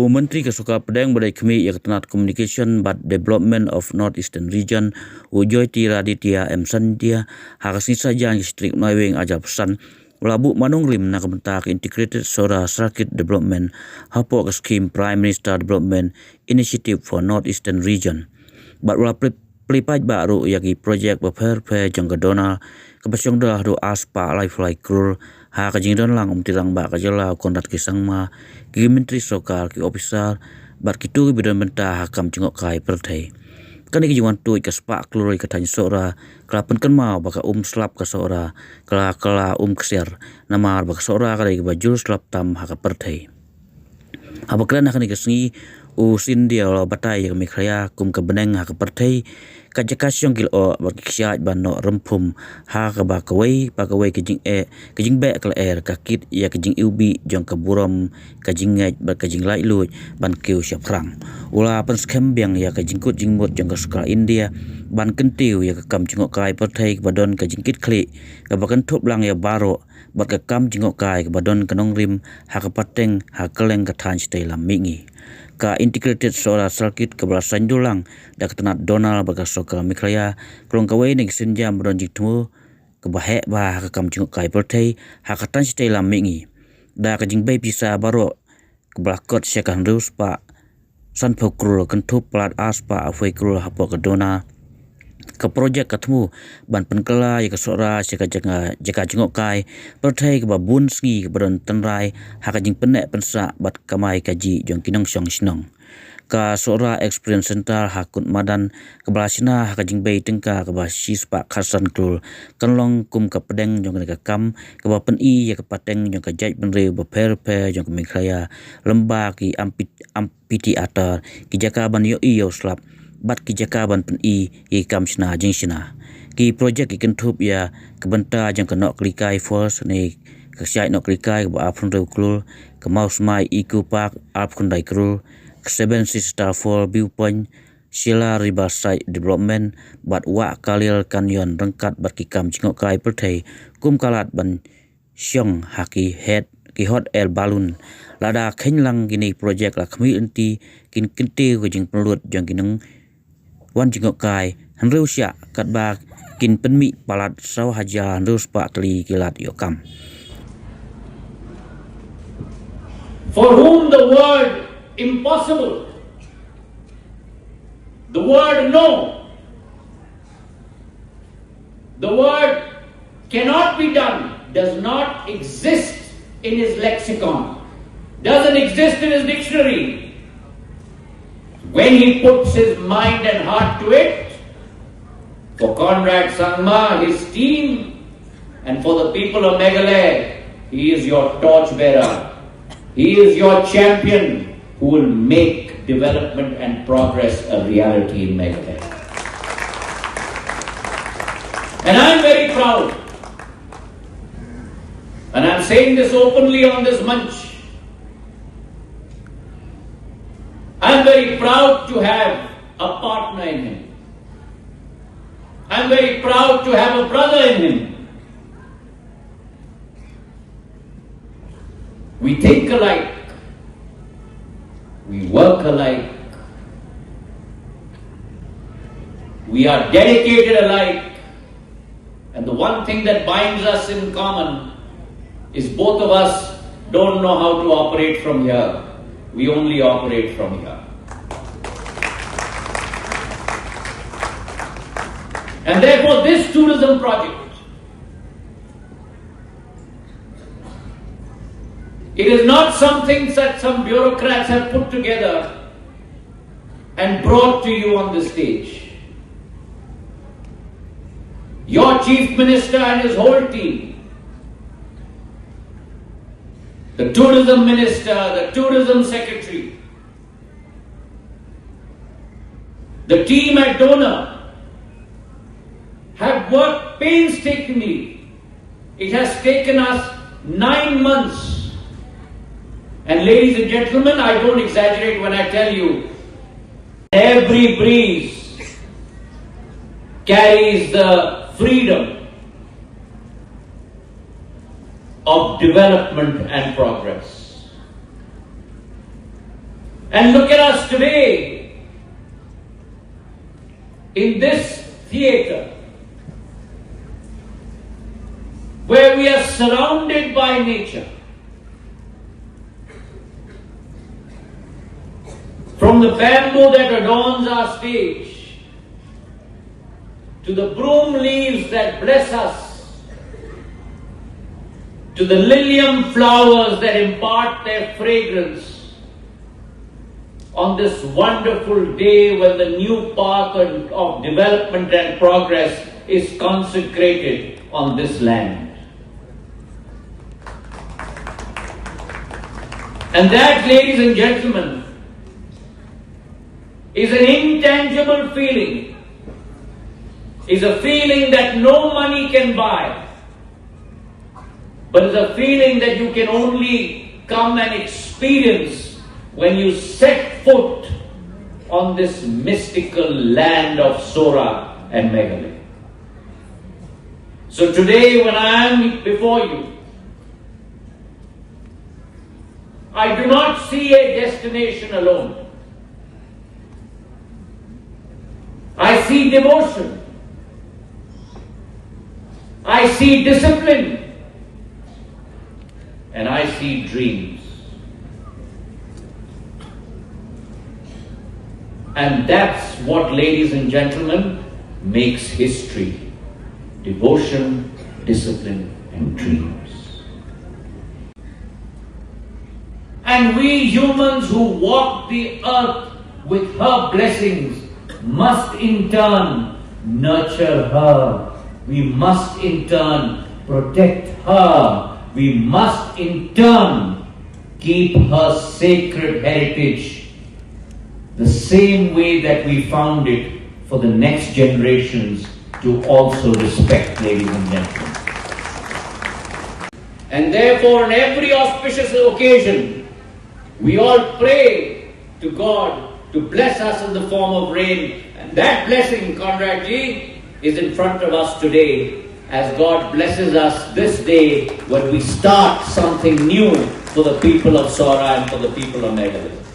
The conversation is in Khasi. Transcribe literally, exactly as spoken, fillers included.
U Myntri ka Sorkar Pdeng ba dei khmih ïa ka tnat Communication bad Development of North Eastern Region, u Jyotiraditya M Scindia, ha ka sngi Saitjaiñ ka shi tarik Naiwieng arhajar arphew san, u la buh mawnongrim na ka bynta ka Integrated Sohra Circuit Development hapoh ka skhim Prime Minister Development Initiative for North Eastern Region. Bad u la plie, plie paidbah ruh ïa ki projek bapher bapher jong ka DoNER, kaba shong da haduh arspah laiphew lai klur, ha ka jingdon lang u Myntri Rangbah ka jylla u Conrad K Sangma, ki myntri sorkar, ki ophisar, bad kito kiba don bynta ha ka kam jngohkai pyrthei. Kane ka jingwan tuid ka spah klur ïa ka thaiñ Sohra, ka la pynkynmaw ba ka um slap ka Sohra, ka la, ka la um ksiar, namar ba ka Sohra ka dei kaba jur slap tam ha ka pyrthei. Haba kren ha kane ka sngi, u Scindia u la batai ïa ka Meghalaya kum ka bneng ha ka pyrthei, ka jaka shong ki lyoh bad ki kshaid ban noh rymphum, ha kaba kawei pa kawei ka jingeh, ka jingbeh ka lyer, ka kit ïa ka jingiwbih jong ka burom, ka jingngeit bad ka jinglaitluid ban kiew shaphrang. U la pynskhem biang ïa ka jingkut jingmut jong ka sorkar India ban kyntiew ïa ka kam jngohkai pyrthei kaba don ka jingkitkhlieh, kaba kynthup lang ïa baroh, bad ka kam jngohkai kaba don ka nongrim ha ka pateng ha kylleng ka thaiñ shatei lam mihngi. Ka Integrated Sohra Circuit kaba la saiñdur lang da ka tnat DoNER bad ka Sorkar Meghalaya, ka long kawei na ki sienjam ba don jingthmu kaba heh bha ha ka kam jngohkai pyrthei ha ka thaiñ shatei lam mihngi. Da ka jingbei pisa baroh kaba la kot sha ka hynriew spah sanphew klur, kynthup palat arspah arphew klur hapoh ka DoNER, ka projek ka thmu ban pynkylla ïa ka Sohra sha ka jaka, jaka jngohkai pyrthei kaba bun sngi, kaba don tynrai ha ka jingpynneh pynsah bad kamai kajih jong ki nongshong shnong. Ka Sohra Experience Center ha Kut Madan, kaba la shna ha ka jingbei tyngka kaba shispah khatsan klur, kan long kum ka pdeng jong kane ka kam, kaba pyni ïa ka pateng jong ka jaitbynriew bapher bapher jong ka Meghalaya, lyngba ki ampi-, amphitheater, ki jaka ban ïohi ïa u slap, bad ki jaka ban pyni ïa ki kam shna jingshna. Ki projek ki kynthup ïa ka bynta jong ka Nohklikai Falls ne ka kshaid Nohklikai kaba arphew hynriew klur, ka Mawsmai Eco Park arphew khyndai klur, ka Seven Sister Fall Viewpoint, Shella Riverside Development, bad Wah Kaliel Canyon ryngkat bad ki kam jngohkai pyrthei kum ka lad ban shong ha ki het, ki hot air balloon. Lada kheiñ lang kine ki projek la khmih lynti, kin kyntiew ka jingpynlut jong ki nongwan jngohkai hynriew shyiap, katba kin pynmih palat saw hajar hynriew spah tylli ki lad ïoh kam. For whom the word impossible, the word no, the word cannot be done, does not exist in his lexicon, doesn't exist in his dictionary. When he puts his mind and heart to it, for Conrad Sangma, his team, and for the people of Meghalaya, he is your torchbearer. He is your champion who will make development and progress a reality in Meghalaya. And I'm very proud, and I'm saying this openly on this manch, I'm very proud to have a partner in him. I'm very proud to have a brother in him. We think alike. We work alike. We are dedicated alike. And the one thing that binds us in common is both of us don't know how to operate from here. We only operate from here. And therefore, this tourism project, it is not something that some bureaucrats have put together and brought to you on the stage. Your chief minister and his whole team, the tourism minister, the tourism secretary, the team at DoNER have worked painstakingly. It has taken us nine months. And ladies and gentlemen, I don't exaggerate when I tell you, every breeze carries the freedom of development and progress. And look at us today in this theater where we are surrounded by nature. From the bamboo that adorns our stage, to the broom leaves that bless us, to the lilium flowers that impart their fragrance on this wonderful day when the new path of development and progress is consecrated on this land. And that, ladies and gentlemen, is an intangible feeling, is a feeling that no money can buy, but is a feeling that you can only come and experience when you set foot on this mystical land of Sora and Meghalaya. So today, when I am before you, I do not see a destination alone. I see devotion. I see discipline. And I see dreams. And that's what, ladies and gentlemen, makes history. Devotion, discipline, and dreams. And we humans who walk the earth with her blessings must in turn nurture her. We must in turn protect her. We must in turn keep her sacred heritage the same way that we found it for the next generations to also respect, ladies and gentlemen. And therefore, on every auspicious occasion, we all pray to God to bless us in the form of rain. And that blessing, Conrad ji, is in front of us today as God blesses us this day when we start something new for the people of Sora and for the people of Meghalaya.